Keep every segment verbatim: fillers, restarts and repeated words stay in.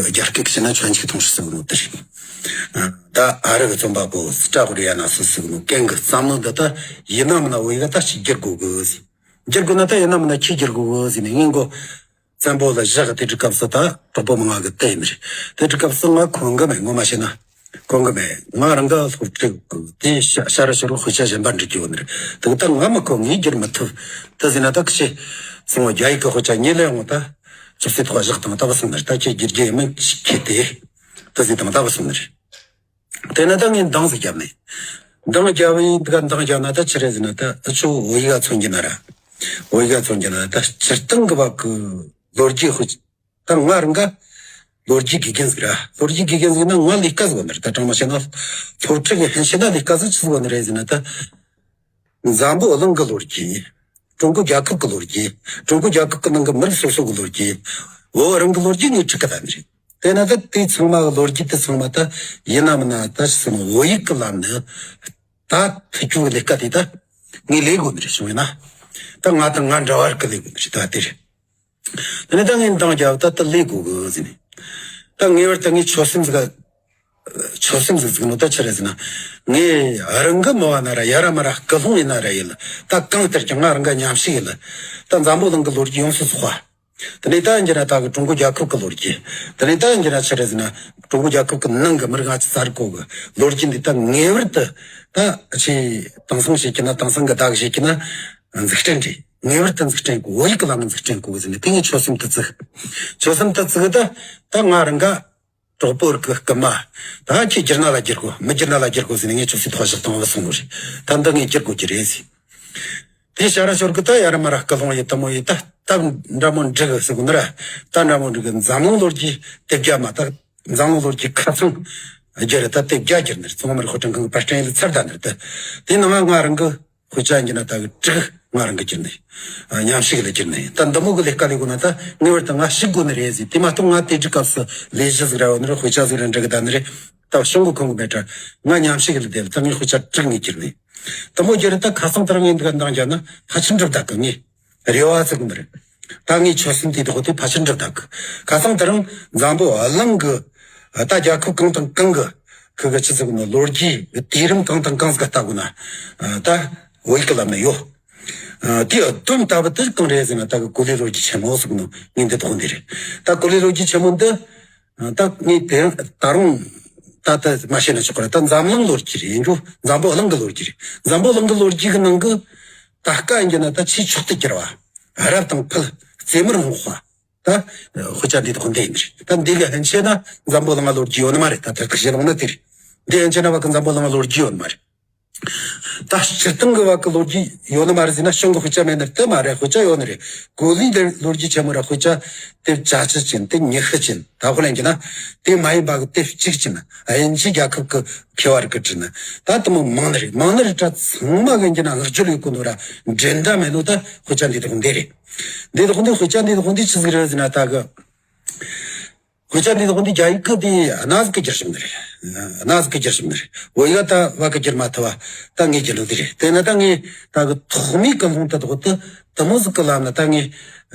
རྒྱ་སྐད་ཀྱི་ན་全球通史ཟེར་གི་ནོ་དེ་རེད། ད་ཨ་རི་གི་རྩོམ་པ་པོ་སི་ཏྲ་ཧུ་རི་ཡ་ན་སུ་ཟེར་གི་ནོ་གན་གི་བསམ་བློ་འདི་ད་ཡིན་ན་མིན་ན་བོད་ཡིག་ད་ཅིག་བསྒྱུར་དགོས་གི་ཟེར། བསྒྱུར་དགོས་ན་ད་ཡིན་ན་མིན་ན་ཁྱེད་བསྒྱུར་དགོས་གི་ཟེར་ནས་ངས་མགོ་བཙན་པོ་ལ་བཞག་དེ་དུས་སྐབས་སུ་ད་གྲོགས་པོ་མི་ང་གི་དེ་ཡིན་རེད། དེ་དུས་སྐབས་སུ་ང་གོ་གི་མེད། ངོ་མ་བཤད་ན་གོ་གི་མེད། ང་རང་གི་སློབ་ཕྲུག་གི་དེ་ཤ་ཤ་ར་ཤོར་དཔེ་ཆ་གཞན་པ་འབྲི་རྒྱུ་ཡོད་ནི་རེད། དེ་ད་ང་མི་གོ། ངས་བསྒྱུར་མི་ཐུབ། དེ་ཟེར་ན་ད་ཁྱེད་སོང་བ་རྒྱ་ཡིག་གི་དཔེ་ཆ་ཉིད་ལས་ཡོང་ད་ཆབ་སྲིད་ཐོག་བཞག་དང་ད་བ་སོང་ནི་རེད། ད་ཁྱེད་བསྒྱུར་རྒྱུ་ཡིན་མིན་ཁྱེད་དེ་དེ་ཟེར་དང་ད་བ་སོང་ནི་རེད། དེ་ན་ད་ངས་འདང་ཟིག་བརྒྱབ་ནས། འདང་བརྒྱབ་ཡིན་འདི་ག་འདང་བརྒྱབ་ན་ད་ཆི་རེད་ཟེར་ན་ད་ཨ་ཆོ་བོད་ཡིག་ག་མཚོན་གྱི་ན་ར། བོད་ཡིག་ག་མཚོན་གྱི་ན་ད་སྤྱིར་བཏང་གི་བ་གི་ལོ་རྒྱུས་ཧུ། ད་ང་རང་ག་ལོ་རྒྱུས་དགེ་རྒན་ཟིག་ར། ལོ་རྒྱུས་དགེ་རྒན་ཟིག་ན་ང་ལས་ཀ་ཟིག་ཡོད་ནི་རེད། ད་དྲང་མ་བཤད་ན་སློབ་ཕྲུག་གི་ཧན་ཤེད་ན་ལས་ཀ་ཟིག་ཆི་ཟིག་ཡོད་ནི་རེད་ཟེར་ན་ད། འཛམ་བུ་གླིང་གི་ལོ་རྒྱུས། ཀྲུང་གོ་རྒྱལ་ཁབ་ཀྱི་ལོ་རྒྱུས། ཀྲུང་གོ་རྒྱལ་ཁབ་ཀྱི་ནང་གི་མི་རིགས་སོ་སོ་གི་ལོ་རྒྱུས། བོད་རང་གི་ལོ་རྒྱུས་ངས་ཁྲིད་གི་ད་ནི་རེད། དེ་ན་ད་དེ་ཚང་མ་གི་ལོ་རྒྱུས་དེ་ཚང་མ་ད་ཡིན་ན་མིན་ན་ད་ཞིག་སོང་བོད་ཡིག་གི་ལམ་ནས་ད་ཐུག་རྒྱུ་གི་ལས་ཀ་དེ་ད་ངས་ལས་དགོས་ནི་རེད། བྱུང་ཡིན་ན་ད་ང་དང་ང་འདྲ་བར་གི་ལས་དགོས་ནི་རེད། ད་དེ་རེད། དེ་ནས་ད་ངས་འདང་རྒྱབ་ད་ད་ལས་དགོས་གི་ཟེར་ནས། ད་ངེས་པར་ད་ངས་ཆོད་སེམས་ཟིག་ཆོད་སེམས་ཟིག་ཟིག་ནོ་ད་ཆི་རེད་ཟེར་ན། ངས་རང་གི་མི་བ་ན་ར་ཡ་ར་མ་ར་སྐུལ་སློང་ཡིན་ན་ར་ཡིན་ལ། ད་གང་ལྟར་ཀྱང་ང་རང་ག་མཉམ་ཞུགས་ཡིན་ལ། ད་འཛམ་བུ་གླིང་གི་ལོ་རྒྱུས་ཡོངས་སུ་རྫོགས་པ། དེ་ནས་ད་ཡིན་གྱི་ན་ད་གི་ཀྲུང་གོ་རྒྱལ་ཁབ་ཀྱི་ལོ་རྒྱུས། དེ་ནས་ད་ཡིན་གྱི་ན་ཆི་རེད་ཟེར་ན། ཀྲུང་གོ་རྒྱལ་ཁབ་ཀྱི་ནང་གི་མི་རིགས་ང་ཚོ་ས་རུ་གོ་གི་ལོ་རྒྱུས་འདི་ད་ངེས་པར་དུ་ད་ཆེས་དེང་སང་བཤད་ཀྱི་ན་དེང་སང་གི་ད་གི་བཤད་ཀྱི་ན་འཛུགས་སྐྲུན་རེད། ངེས་པར་དུ་འཛུགས་སྐྲུན་དགོས། བོད་ཡིག་གི་ལམ་ནས་འཛུགས་སྐྲུན་དགོས་ཟེར་ནས་དེ་ངས་ཆོད་སེམས་དུ་བཙུགས། ཆོད་སེམས་དུ་བཙུགས་ད་ད་ང་རང་ག་གྲོགས་པོ་གི་སྐུལ་མ། ད་ཁྱེད་བསྒྱུར་ན་ལ་བསྒྱུར་དགོས། མི་བསྒྱུར་ན་ལ་བསྒྱུར་དགོས་ཟེར་ནས་ངས་ཆོད་སེམས་ཐོག་བཞག་བཏང་བ་སོང་བ་རེད། ད་འདི་ངས་བསྒྱུར་དགོས་ཀྱི་རེད་ཟེར། དེ་ཤ་ར་ཤོར་གི་ད་ཡ་ར་མ་ར་སྐུལ་སློང་ཡེད་དུ་མོ་ཡེད་ད་སྟབས་འདྲ་མོ་འགྲིག་གི་ཟེར་གོ་ནི་ར། སྟབས་འདྲ་མོ་འགྲིག་གི། འཛམ་གླིང་ལོ་རྒྱུས་དེབ་བརྒྱ་མ་ད་འཛམ་གླིང་ལོ་རྒྱུས་ཁ་ཚང་བསྒྱུར་ད་དེབ་བརྒྱ་བསྒྱུར་ནི་རེད། ཙོང་མར་ཧོ་ཀྲང་ཁང་གི་པར་སྐྲུན་ཡེད་ཚར་ད་ནི་རེད། ད་དེ་ནང་ང་རང་གི་དཔེ་ཆ་ཡིན་གྱི་ན་ད་གི་དྲུག་ང་རང་གི་བསྒྱུར་ནས། ཨ། མཉམ་ཞུགས་ལ་བསྒྱུར་ནས། ད་འདི་མོ་གི་ལས་ཀ་ལས་དགོས་ན་ད་ངེས་པར་དུ་ང་ཞུགས་དགོས་ནི་རེད་ཟེར། དེ་མ་གཏོགས་ང་དེ་དུས་སྐབས་སུ་ལས་གཞི་ཟིག་ར་ཡོད་ནི་རེད། དཔེ་ཆ་ཟིག་ར་འབྲི་གི་ད་ནི་རེད། ད་གཞུང་གི་ཁོང་གི་མེད་དྲ་ང་མཉམ་ཞུགས་ལ་བསྡད་ད་ངས་དཔེ་ཆ་དྲུག་ངས་བསྒྱུར་ནས། དེ་མོ་བསྒྱུར་ད་ཁ་སང་ལྟར་ངས་འདི་ག་འདང་རྒྱག་ན་ཕལ་ཆེར་འགྲུབ་ད་གི། ངས་རེ་བ་ཟིག་མི་རེད། ད་ངས་ཆོད་སེམས་དེ་དག་དེ་ཕལ་ཆེར་འགྲུབ་ད་གི། ཁ་སང་ལྟར་འཛམ་བུ་གླིང་གི་ད་རྒྱལ་ཁབ་གང་དང་གང་གི་ཁུ་གི་ཆི་ཟིག་ནི་ལོ་རྒྱུས་དུས་རིམ་གང་དང་གང་ཟིག་ལྟ་དགོས་ན་ད་བོད་ཡིག་གི་ལམ་ནས་ཡོད། ཨ། དེའི་སྡོམ་ལྟ་བུ་དེ་གང་རེད་ཟེར་ན་ད་གི་གོ་ལའི་ལོ་རྒྱུས་ཆེན་མོ་ཟེར་གི་ནོ་ངས་འདི་ཐོག་འདི་རེད། ད་གོ་ལའི་ལོ་རྒྱུས་ཆེན་མོ་འདི། ཨ། ད་ངས་དེ་ད་རུང་ད་ལྟ་མ་བཤད་ན་ཆོག་གི་རེད། ད་འཛམ་གླིང་ལོ་རྒྱུས་རེད། ཡིན་རྒྱུ་འཛམ་བུ་གླིང་གི་ལོ་རྒྱུས་རེད། འཛམ་བུ་གླིང་གི་ལོ་རྒྱུས་གི་ནང་གི་ད་སྐབས་ཡིན་གྱི་ན་ད་ཆེས་མཆོག་ཏུ་གྱུར་བ། རབ་དང་ཕུལ་རྩེ་མོར་བསྔོགས་པ། ད་དཔེ་ཆ་འདི་ཐོག་འདི་ཡིན་རེད། ད་འདི་གི་ཕན་ཆད་ན་འཛམ་བུ་གླིང་ལ་ལོ་རྒྱུས་ཡོད་ནི་མ་རེད། ད་ད་གི་ཞེ་ལོང་ན་དེ་རེད། འདི་ཕན་ཆད་ན་བ་གི་འཛམ་བུ་གླིང་ལ་ལོ་རྒྱུས་ཡོད་ནི་མ་རེད། ད་སྤྱིར་བཏང་གི་བ་གི་ལོ་རྒྱུས་ཡོད་ནི་མ་རེད་ཟེར་ན་གཞུང་གི་དཔེ་ཆ་མེད་ནི་དེ་མ་རེད། དཔེ་ཆ་ཡོད་ནི་རེད། གོ་ལའི་འདིར་ལོ་རྒྱུས་ཆེན་མོ་ར་དཔེ་ཆ་དེབ་བརྒྱད་ཅུ་ཅན། དེབ་ཉི་ཤུ་ཅན། ད་ཧོ་ལན་གྱི་ན་དེ་མ་ཡིན་པ་གི་དེབ་གཅིག་ཅན། དབྱིན་ཇི་རྒྱལ་ཁབ་གི་མཁས་པ་རིགས་གི་བྲིས་ནི། ད་དེ་མོ་མང་ནི་རེད། མང་ནི་རེད་དྲ་ཚང་མ་གི་ཡིན་གྱི་ན་བསྔགས་བརྗོད་ཡོད་གོ་ནོ་ར་འགྲན་ཟླ་མེད་ནོ་ད་དཔེ་ཆ་འདི་དག་འདི་རེད། འདི་དག་འདི་དཔེ་ཆ་འདི་དག་འདི་ཆི་ཟིག་རེད་ཟེར་ན་ད་གི། དཔེ་ཆ་འདི་དག་འདི་རྒྱ་ཡིག་གི་དེ་གནའ་ཟིག་གི་བསྒྱུར་བྱུང་ནི་རེད། གནའ་ཟིག་གི་བསྒྱུར་བྱུང་ནི་རེད། བོད་ཡིག་ད་བ་གི་བསྒྱུར་མ་ཐུབ་བ་ད་ངས་བསྒྱུར་ནོ་དེ་རེད། དེ་ན་ད་ངས་ད་གི་ཐོག་མའི་ཀུན་སློང་དེ་དག་དེ་དེ་མོ་ཟིག་གི་ལམ་ན་ད་ངས་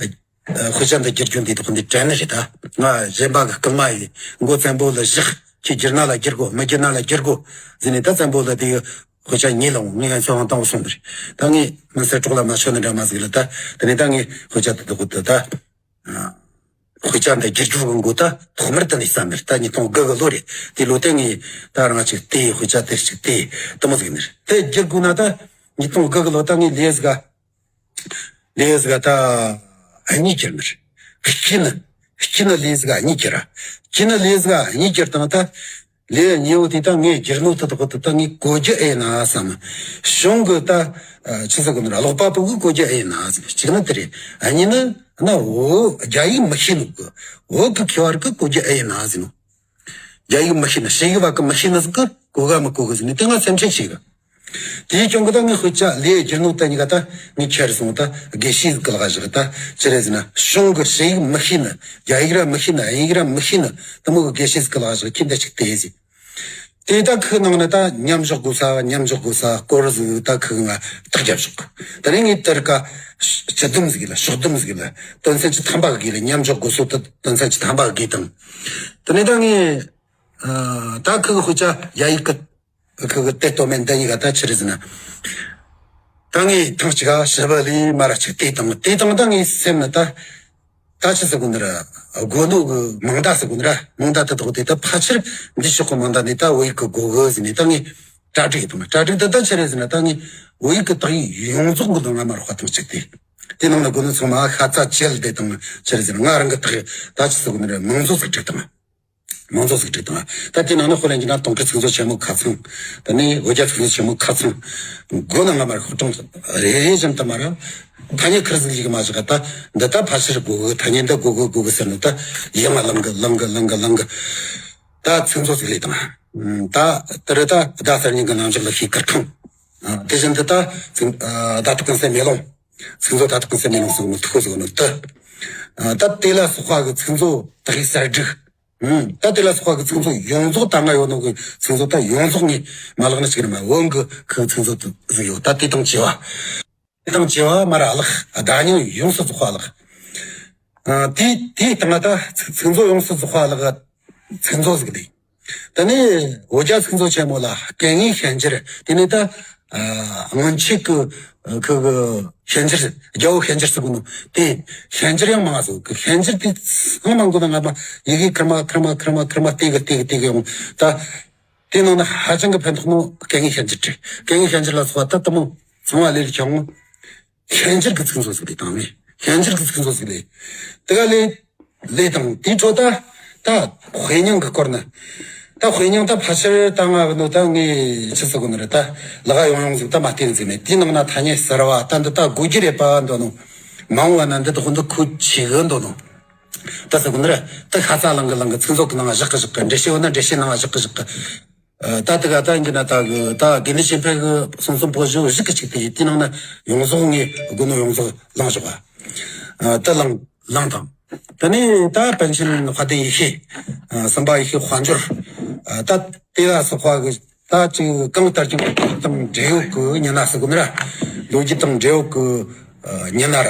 དཔེ་ཆ་འདི་བསྒྱུར་རྒྱུ་འདི་དག་འདི་དྲན་ནི་རེད། ད་ང་གཞན་པ་གི་སྐུལ་མ་ཡིས་མགོ་བཙན་པོ་ལ་བཞག་ཁྱེད་བསྒྱུར་ན་ལ་བསྒྱུར་དགོས། མི་བསྒྱུར་ན་ལ་བསྒྱུར་དགོས་ཟེར་ནས། ད་བཙན་པོ་ལ་དེ་དཔེ་ཆ་ཉིད་ལ་ངས་ཚོད་དབང་བཏང་སོང་ནི་རེད། ད་ངས་མི་སེར་གྲོགས་ལ་མ་ཤོད་ནི་འདྲ་མ་ཟིག་ལ་ད་དེ་ནས་ད་ངས་དཔེ་ཆ་དེ་དག་དེ་ད། དཔེ་ཆ་འདི་བསྒྱུར་རྒྱུ་གི་འགོ་ད་ཐོག་མར་དེ་ནས་བསམ་མེད། ད་ཉིས་སྟོང་དགུ་གི་ལོ་རེད། དེ་ལོ་དེ་ངས་ད་རང་ཅིག་དེ་དཔེ་ཆ་དེ་ཅིག་དེ་དེ་མོ་ཟིག་ནི་རེད། དེ་བསྒྱུར་དགོས་ན་ད་ཉིས་སྟོང་དགུ་གི་ལོ་ད་ངས་ལས་ཟིག་ལས་ཟིག་ད་གཉིས་བསྒྱུར་ནི་རེད། གཅིག་ནི་གཅིག་ནི་ལས་ཟིག་གཉིས་བསྒྱུར་ར། གཅིག་ནི་ལས་ཟིག་གཉིས་བསྒྱུར་དང་ད། ལས་ཉེ་བོ་དེ་ད་ངས་བསྒྱུར་ནོ་དེ་དག་དེ་ད་ངས་གོ་རྒྱུ་ཨེ་ཡིན་ན་བསམ། གཞུང་གི་ད་ཆི་ཟེར་གི་ནི་ར་ཀློག་པ་པོ་གིས་གོ་རྒྱུ་ཨེ་ཡིན་ན་བསམ། གཅིག་ནི་དེ་རེད། ཨ་གཉིས་ནི་ན་བོད་རྒྱ་ཡིག་མི་ཤེས་ནོ་གི་བོད་གི་མཁས་པ་རིགས་གིས་གོ་རྒྱུ་ཨེ་ཡིན་ན་ཟེར་ནོ། རྒྱ་ཡིག་མི་ཤེས་ན་ཞིབ་ཡིག་བ་གི་མི་ཤེས་ནི་ཟིག་གིས་གོ་ག་མི་གོ་གི་ཟེར་ནས་དེ་ང་སེམས་ཁྲལ་བྱེད་གི། དེའི་རྐྱེན་གྱིས་ད་ངས་དཔེ་ཆ་ལས་བསྒྱུར་ནོ་ད་གཉིས་ཀ་ད་ངས་ཁྱེར་སོང་། ད་དགེ་བཤེས་ཟིག་གི་ལག་བཞག་ད་ཅི་རེད་ཟེར་ན་གཞུང་གི་ཞིབ་ཡིག་མི་ཤེས་ནི། རྒྱ་ཡིག་ར་མི་ཤེས་ནི། དབྱིན་ཡིག་ར་མི་ཤེས་ནི། དེ་མོ་གི་དགེ་བཤེས་ཟིག་གི་ལག་བཞག་ཁྱེར་འདི་ཅིག་དེ་ཟེར། དེ་ད་ཁོའི་ནང་ནས་ད་མཉམ་འཇོག་དགོས་ས་མཉམ་འཇོག་དགོས་ས་སྐོར་ཟིག་ད་ཁོས་ང་ཐག་བརྒྱབ་ཆོག་དེ་ནས་ངས་དེར་ཀ་སྤྱི་བསྡོམས་ཟིག་ལ་ཕྱོགས་བསྡོམས་ཟིག་ལ་དོན་ཚན་བཅུ་ཐམ་པ་གི་ལ་མཉམ་འཇོག་དགོས་ས་ད་དོན་ཚན་བཅུ་ཐམ་པ་གི་དང་། དེ་ནས་ད་ངས་ད་ཁོའི་དཔེ་ཆ་ཡ་ཡིག་གི་ཁོ་གི་དེ་སྟོད་སྨད་འདི་གཉིས་ཀ་ད་ཆི་རེད་ཟེར་ན། ད་ངས་ཐེངས་གཅིག་ག་ཞི་བ་ལས་མ་ར་ཅིག་དེ་དང་དེ་དང་ད་ངས་སེམས་ནི་ད་ད་ཆི་ཟེར་དགོས་ནི་ར། དགོས་ནོ་གི་མིང་བརྡ་ཟེར་དགོས་ནི་ར། མིང་བརྡ་དེ་དག་དེ་ད་ཕལ་ཆེར་འདི་ཕྱོགས་གི་མིང་བརྡ་འདི་ད་བོད་ཡིག་གི་དགོས་གི་ཟེར་ནས་ད་ངས་གྲ་སྒྲིག་དང་གྲ་སྒྲིག་དེ་ད་ཆི་རེད་ཟེར་ན། ད་ངས་བོད་ཡིག་གི་དག་ཡིག་ཡོངས་རྫོགས་གི་ནང་ང་མ་རོགས་པ་དང་གཅིག་དེ་དེ་ནང་ལ་དགོས་ནི་ཚང་མ་ཤ་ཚ་བཅད་དེ་དང་ཆི་རེད་ཟེར་ན། ང་རང་གི་དག་ཡིག་ད་ཆི་ཟེར་དགོས་ནི་ར། མིང་བཟོ་ཟིག་བྲིས་དང་། མང་ཚོགས་ཟིག་བྲིས་དང་། ད་དེ་ནང་ན་ཧོ་ལན་གྱི་ན་དུང་དཀར་ཚིག་མཛོད་ཆེན་མོ་ཁ་ཚང་། དེ་ནས་བོད་རྒྱ་ཚིག་མཛོད་ཆེན་མོ་ཁ་ཚང་། མགོ་ན་ང་མར་ཧུར་ཐང་རེ་རེ་བཞིན་དུ་མར། ཐ་སྙད་ཁུར་ཟིག་ཞིག་མ་བཞག་ད་འདི་ད་ཕལ་ཆེར་དགོས་གི། ཐ་སྙད་འདི་དགོས་གི་དགོས་གི་ཟེར་ནས་ད་ཡང་ང་ལང་གི་ལང་གི་ལང་གི་ལང་གི། ད་ཚིག་མཛོད་ཟིག་ལས་དང་། ད་དེ་རེད། ད་ཟླ་གསར་རྙིང་གི་ནང་འཇོག་ལ་ཤེས་ཁུར་ཁང་། དེ་བཞིན་དུ་ད་ཚིག་ད་ཐུག་ཀུན་སེ་མེ་ལོང་། ཚིག་མཛོད་ད་ཐུག་ཀུན་སེ་མེ་ལོང་ཟེར་ནོ་ཐུག་ཟེར་ནོ་དུ། ད་དེ་ལ་སོགས་པ་གི་ཚིག་མཛོད་དག་ཡིག་གསར་བསྒྲིགས། ཨུམ། ད་དེ་ལ་སོགས་པ་གི་ཚིག་མཛོད་ཡོངས་རྫོགས་ད་ང་ཡོད་ནོ་གི་ཚིག་མཛོད་ད་ཡོངས་རྫོགས་ངས་མ་བརླག་ནི་ཞིག་རེད་མ། བོན་གི་ཁུ་ཚིག་མཛོད་དུ་ཟིག་ཡོད། ད་དེ་དང་བཅས་པ། དེ་དང་བཅས་པ་མར་བརླག་བརྡ་རྙིང་ཡོངས་སུ་རྫོགས་པ་བརླག་ཨ། དེ་དེའི་སྟེང་ང་ད་ཚིག་ཚིག་མཛོད་ཡོངས་སུ་རྫོགས་པ་བརླག་ཚིག་མཛོད་ཟིག་འདུག་དེ་ནས་བོད་རྒྱ་ཚིག་མཛོད་ཆེན་མོ་ལ་སྐད་ངན་ཤན་སྦྱར། དེ་ནས་ད་ཨ་སྔོན་ཆད་ཀྱི་ཁུ་གི་ཤན་སྦྱར། རྒྱལ་པོ་ཤན་སྦྱར་ཟེར་གོ་ནོ་དེ་ཤན་སྦྱར་ཡང་མང་ཟིག་གི། ཤན་སྦྱར་དེ་ཚང་མ་མགོ་ན་ང་མ་ཡི་གེ་ཁུར་མ་ཁུར་མ་ཁུར་མ་ཁུར་མ་བལྟས་གི་བལྟས་གི་བལྟས་གི་ཡོང་། ད་དེ་ནང་ན་ཧ་ཅང་གི་ཕན་ཐོགས་ནོ་སྐད་ངན་ཤན་སྦྱར་བྲིས། སྐད་ངན་ཤན་སྦྱར་ལ་སོགས་པ་ད་དུ་མོ་ཚང་བ་ལས་ཀྱང་ཤན་སྦྱར་གྱི་ཚིག་མཛོད་ཟིག་ལས་དང་ནི། ཤན་སྦྱར་གྱི་ཚིག་མཛོད་ཟིག་ལས། དེ་ག་ལས་ལས་དང་དེའི་འཕྲོ་ད་ད་དཔེ་རྙིང་གི་སྐོར་ནི། ད་དཔེ་རྙིང་ད་ཕལ་ཆེར་ད་ང་གི་ནོ་ད་ངས་ཆི་ཟེར་གོ་ནི་རེད། ད་ལག་ཡོང་ཡོང་ཟིག་ད་མ་བལྟས་ཟིག་མེད། དེའི་ནང་ན་ཐ་སྙད་གསར་བ་ད་འདི་ད་དགོས་རྒྱུ་རེད་པ་འདོད་ནོ། མ་འོངས་པ་ན་འདི་ད་ཧོན་འདི་ཁོ་ཆེ་གི་འདོད་ནོ། ད་ཟེར་གོ་ནི་རེད། ད་ཤ་ཚ་ལང་གི་ལང་གི་ཚིག་མཛོད་གི་ནང་བཞག་གི་བཞག་གི། འགྲེལ་བཤད་ཡོད་ན་འགྲེལ་བཤད་ནང་བཞག་གི་བཞག་གི། ད་དེ་ག་ད་ཡིན་གྱི་ན་ད་གི་ད་དགེ་འདུན་ཆོས་འཕེལ་གི་གསུང་རྩོམ་པོ་བཞི་བཞི་གི་གཅིག་དེ་ཡིན། དེ་ནང་ན་ཡོངས་རྫོགས་ངས་དགོས་ནོ་ཡོངས་རྫོགས་བླངས་ཆོག་པ། ད་བླངས་བླངས་དང་། དེ་ནས་ད་པཎ་ཆེན་དཔལ་ལྡན་ཡེ་ཤེས། སམ་བྷོ་ཊ་ཡེ་ཤེས་དཔལ་འབྱོར། ད་དེ་ལ་སོགས་པ་གི་ད་ཅིག་གང་ལྟར་ཀྱང་ལོ་རྒྱུས་དང་འབྲེལ་ཡོད་ཀྱི་མྱི་སྣ་ཟེར་གོ་ནི་ར། ལོ་རྒྱུས་དང་འབྲེལ་ཡོད་ཀྱི་མྱི་སྣ་ར།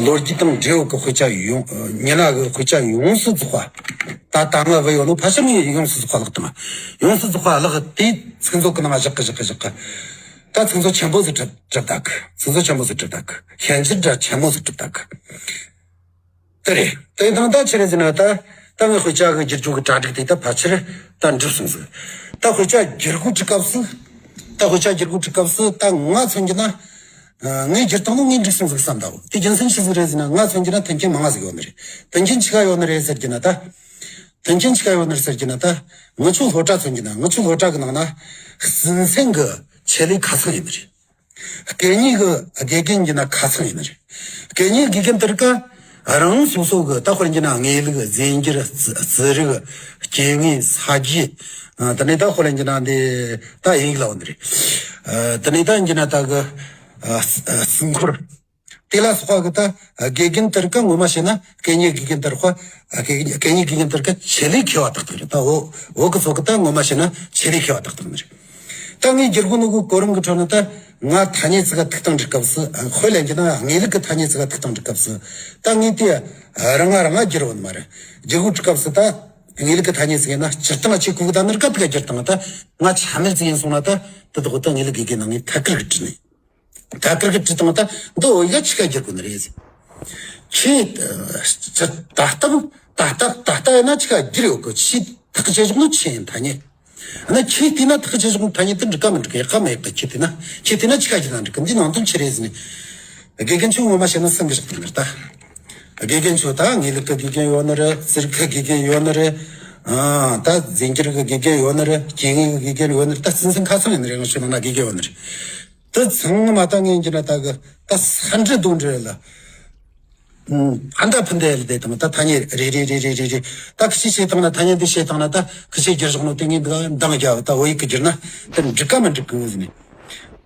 ལོ་རྒྱུས་དང་འབྲེལ་ཡོད་ཀྱི་དཔེ་ཆ་ཡོང་མྱི་སྣ་གི་དཔེ་ཆ་ཡོངས་སུ་རྫོགས་པ། ད་ད་ང་བུད་ཡོད་ནོ་ཕལ་ཆེར་ངས་ཡོངས་སུ་རྫོགས་པ་བཀླགས་དང་། ཡོངས་སུ་རྫོགས་པ་བཀླགས་དེ་ཚིག་མཛོད་ཀྱི་ནང་བཞག་གི་བཞག་གི་བཞག་གི། ད་ཚིག་མཛོད་ཆེན་པོ་ཟིག་གྲུབ་གྲུབ་ད་གི། ཚིག་མཛོད་ཆེན་པོ་ཟིག་གྲུབ་ད་གི། ཤན་སྦྱར་འདྲ་ཆེན་མོ་ཟིག་གྲུབ་ད་གི། དེ་རེད། དེ་དང་ད་ཆི་རེད་ཟེར་ན་ད་ད་ངས་དཔེ་ཆ་གི་བསྒྱུར་བཅོས་ཀྱི་གྲ་སྒྲིག་དེ་ད་ཕལ་ཆེར་ད་འགྲུབ་སོང་ཟིག་ད་དཔེ་ཆ་བསྒྱུར་དགོས་ཀྱི་སྐབས་སུ། ད་དཔེ་ཆ་བསྒྱུར་དགོས་ཀྱི་སྐབས་སུ་ད་ང་མཚོན་གྱི་ན། ཨ། ངས་བསྒྱུར་བཏང་ནོ་ངས་འགྲིག་སོང་ཟིག་བསམ་ད། དེ་རྒྱུ་མཚན་ཆི་ཟིག་རེད་ཟེར་ན། ང་མཚོན་གྱི་ན་མཐུན་རྐྱེན་མང་ང་ཟིག་ཡོད་ནི་རེད། མཐུན་རྐྱེན་ཆི་ག་ཡོད་ནི་རེད་ཟེར་གྱི་ན་ད། མཐུན་རྐྱེན་ཆི་ག་ཡོད་ནི་རེད་ཟེར་གྱི་ན་ད། ངི་ཆོ་སློབ་གྲྭ་མཚོན་གྱི་ན་ངི་ཆོ་སློབ་གྲྭ་གི་ནང་ན་སྲིད་ཚན་གི་ཆེད་ལས་ཁ་ཚང་ཡོད་ནི་རེད། སྐད་གཉིས་ཀྱི་དགེ་རྒན་གྱི་ན་ཁ་ཚང་ཡིན་ནི་རེད། སྐད་གཉིས་དགེ་རྒན་དེར་ཀ་རང་སོ་སོ་གི་ད་དཔེར་ན་དངོས་ལུགས་རྫས་འགྱུར་རྩི་རིག་སྐྱེ་དངོས་ས་རྒྱུས། དེ་ནས་ད་དཔེར་ན་འདི་ད་ཡིག་ལ་འོ་ནི་རེད། དེ་ནས་ད་འདི་ན་ད་གི་རྩིས་འཁོར། དེ་ལ་སོགས་པ་གི་ད་དགེ་རྒན་དེར་ཀ་ངོ་མ་བྱས་ན་སྐད་གཉིས་དགེ་རྒན་དེར་ཁོ། སྐད་གཉིས་དགེ་རྒན་དེར་ཀ་ཆེད་ལས་མཁས་པ་ཏག་ཏག་རེད། ད་འོ་འོ་གི་ཚོ་གི་ད་ངོ་མ་བྱས་ན་ཆེད་ལས་མཁས་པ་ཏག་ཏག་ནི་རེད། ད་ངས་བསྒྱུར་དགོས་ནོ་གི་གོ་རིམ་གི་ཁྲོད་ནས་ད་ང་ཐ་སྙད་ཅིག་ག་ཐུག་སྟངས་འབྲི་སྐབས་སུ། དཔེ་ལེན་རྒྱུ་ན་དངོས་ལུགས་ཀྱི་ཐ་སྙད་ཅིག་ག་ཐུག་སྟངས་འབྲི་སྐབས་སུ། ད་ངས་དེ་རང་ང་རང་ང་བསྒྱུར་བ་ནི་མ་རེད། བསྒྱུར་དགོས་སྐབས་སུ་ད་དངོས་ལུགས་ཀྱི་ཐ་སྙད་ཅིག་ཡིན་ན་སྤྱིར་བཏང་ཆེ་ཁུག་ད་ནི་ར་ཀ་ཐུག་ག་བསྒྱུར་བཏང་ད་ང་ཆ་མེད་ཅིག་ཡིན་སོང་ན་ད་དེ་དག་ད་དངོས་ལུགས་དགེ་རྒན་ནང་ངས་ཐད་ཀར་གི་བྲིས་ནས། ཐད་ཀར་གི་བྲིས་བཏང་ད་འདི་འོ་ཡ་ཆི་ག་བསྒྱུར་དགོས་ནི་རེད། ཁྱེད་ད་ལྟ་ད་ལྟ་ད་ལྟ་ཡིན་ན་ཆི་ག་བསྒྱུར་ཡོད་གི། ཆེས་ཐག་ཆེ་ཤོས་ནི་ཆེ་ཡིན་ཐ་སྙད། ཨ་ན་ཁྱེད་བལྟས་ན་ཐག་ཆེ་ཤོས་ཐ་སྙད་དེ་འགྲིག་ག་མི་འགྲིག་ག་ཡག་ག་མ་ཡག་ག་ཁྱེད་བལྟས་ན། ཁྱེད་བལྟས་ན་ཆི་ག་བསྒྱུར་ན་འགྲིག་གི། འདི་ནང་དོན་ཆི་རེད་ཟེར་ནས། དགེ་རྒན་ཚོ་ངོ་མ་བཤད་ན་སེམས་ཀྱི་ཞིག་དང་ད། དགེ་རྒན་ཚོ་ད་དངོས་ལུགས་ཀྱི་དགེ་རྒན་ཡོད་ནི་རེད། རྩིས་རིག་གི་དགེ་རྒན་ཡོད་ནི་རེད། ཨ་ད་རྫས་འགྱུར་གྱི་དགེ་རྒན་ཡོད་ནི་རེད། སྐྱེ་དངོས་ཀྱི་དགེ་རྒན་ཡོད་ནི་རེད། ད་རྩིས་མཚན་ཁ་ཚང་ཡོད་ནི་རེད། ང་ཚོ་ནང་ན་དགེ་རྒན་ཡོད་ནི་རེད། དེ་ཚང་མ་ད་ངས་འགྱུར་ན་ད་གི་ད་ས་འབྲུ་རྡོ་འབྲུ་ལ། ཨ་ད་ཕུན་དེ་ལ་དེ་དང་ད་ཐ་སྙད་རེ་རེ་རེ་རེ་རེ་རེ་ད་ཁི་ཆོས་བཤད་བཏང་ན། ཐ་སྙད་འདི་བཤད་བཏང་ན་ད་ཁི་ཆོས་བསྒྱུར་བཞག་ནོ་དེ་ངས་འདི་ག་འདང་རྒྱབ་ད་བོད་ཡིག་གི་བསྒྱུར་ན་དེ་འགྲིག་ག་མི་འགྲིག་གི་ཟེར་ནས།